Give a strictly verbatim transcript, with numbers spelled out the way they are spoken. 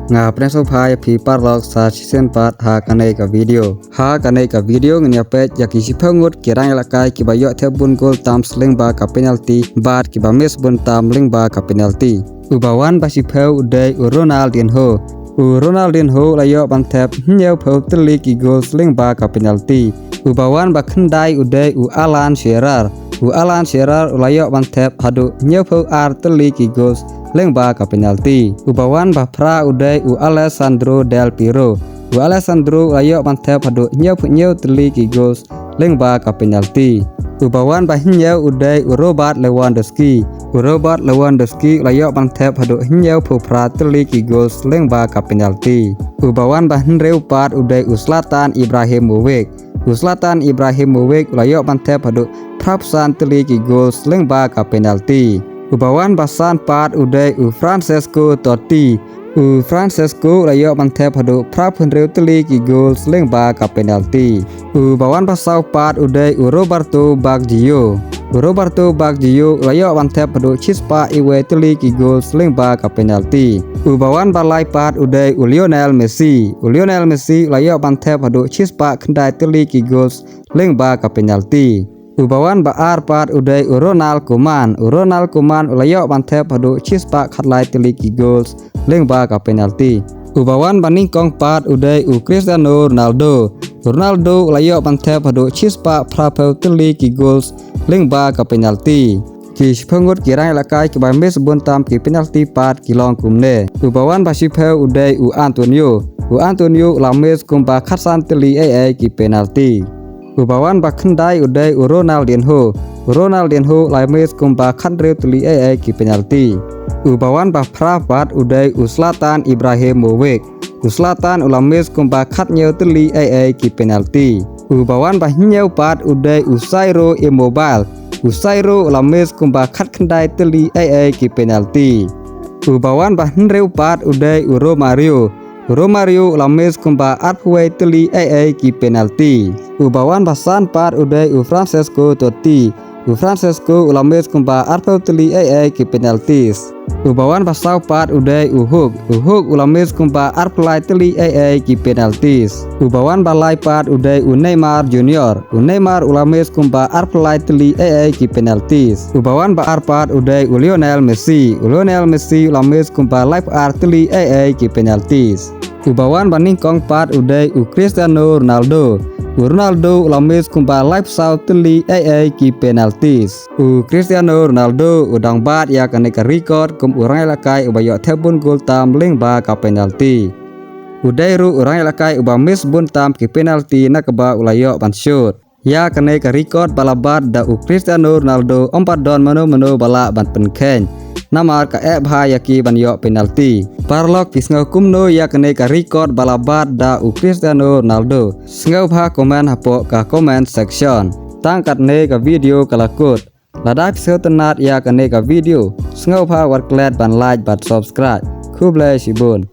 Nga pynïasoh bha ïa phi paralok sa shisien pat ha kane ka video. Ha kane ka video ngin ïa peit ïa ki shiphew ngut ki rangïalehkai kiba ïoh thep bun gol tam lyngba ka penalty bad kiba miss bun tam lyngba ka penalty. Uba wan ba shiphew u dei u Ronaldinho. U Ronaldinho u la ïoh ban thep hynñiewphew tylli ki gols lyngba ka penalty. Uba wan ba khyndai u dei u Alan Shearer. U Alan Shearer u la ïoh ban thep haduh hynñiewphew ar tylli ki gols lyngba ka penalty. Uba wan ba phra u dei u Alessandro Del Piero. U Alessandro u la ïoh ban thep haduh hynñiewphew hynñiew tylli ki gols lyngba ka penalty. Uba wan ba hynñiew u dei u Robert Lewandowski. U Robert Lewandowski u la ïoh ban thep haduh hynñiewphew phra tylli ki gols lyngba ka penalty. Uba wan ba hynriew pat u dei u Zlatan Ibrahimovic. U Zlatan Ibrahimovic u la ïoh ban thep haduh phraphew san tylli ki gols lyngba ka penalty. Uba wan ba san pat u dei u Francesco Totti. U Francesco u la ïoh ban thep haduh phraphew hynriew tylli ki gols lyngba ka penalty. Uba wan ba saw pat u dei u Roberto Baggio. U Roberto Baggio u la ïoh ban thep haduh shispah iwei tylli ki gols lyngba ka penalty. Uba wan ba lai pat u dei u Lionel Messi. U Lionel Messi u la ïoh ban thep haduh shispah khyndai tylli ki gols lyngba ka penalty. Uba wan ba ar pat u dei u Ronald Koeman. U Ronald Koeman u la ïoh ban thep haduh shispah khatlai tylli ki gols lyngba ka penalty. Uba wan ba nyngkong pat u dei u Cristiano Ronaldo. U Ronaldo u la ïoh ban thep haduh shispah phraphew tylli ki gols lyngba ka penalty. Ki shiphew ngut ki rangïalehkai kiba miss bun tam ki penalty pat ki long kumne. Uba wan ba shiphew u dei u Antonio. U Antonio u la miss kumba khatsan tylli eiei ki penalty. Uba wan ba khyndai u dei u Ronaldinho. U Ronaldinho u la miss kumba khathynriew tylli eiei ki penalty. Uba wan ba phra pat u dei u Zlatan Ibrahimovic. U Zlatan u la miss kumba khathynñiew tylli eiei ki penalty. Uba wan ba hynñiew pat u dei u Ciro Immobile. U Ciro u la miss kumba khatkhyndai tylli eiei ki penalty. Uba wan ba hynriew pat u dei u Romario. U Romario u la miss kumba arphew wei tylli eiei ki penalty. Uba wan ba san pat u dei u Francesco Totti. U Francesco u la miss kumba arphew tylli eiei ki penalties. Uba wan ba saw pat u dei u Hulk. U Hulk u la miss kumba arphew lai tylli eiei ki penalties. Uba wan ba lai pat u dei u Neymar Junior. U Neymar u la miss kumba arphew lai tylli eiei ki penalties. Uba wan ba ar pat u dei u Lionel Messi. U Lionel Messi u la miss kumba laiphew ar tylli eiei ki penalties. Uba wan ba nyngkong pat u dei u Cristiano Ronaldo. U Ronaldo u la miss kumba laiphew saw tylli eiei ki penalties. U Cristiano Ronaldo u dang bat ïa kane ka record kum u rangïalehkai uba ïoh thep bun gol tam lyngba ka penalty. U dei ruh u rangïalehkai uba miss bun tam ki penalty na kaba u la ïoh ban shoot. Ïa kane ka record ba la bat da u Cristiano Ronaldo ym pat don mano mano ba lah ban pynkheiñ. Namar ka eh bha ïa ki ban ïoh penalty. Paralok, phi sngew kumno ïa kane ka record ba la bat da u Cristiano Ronaldo? Sngewbha comment hapoh ka comment section. Tang katne ka video ka la kut. Lada phi sngewtynnat ïa kane ka video, sngewbha wat klet ban like bad subscribe. Khublei shibun.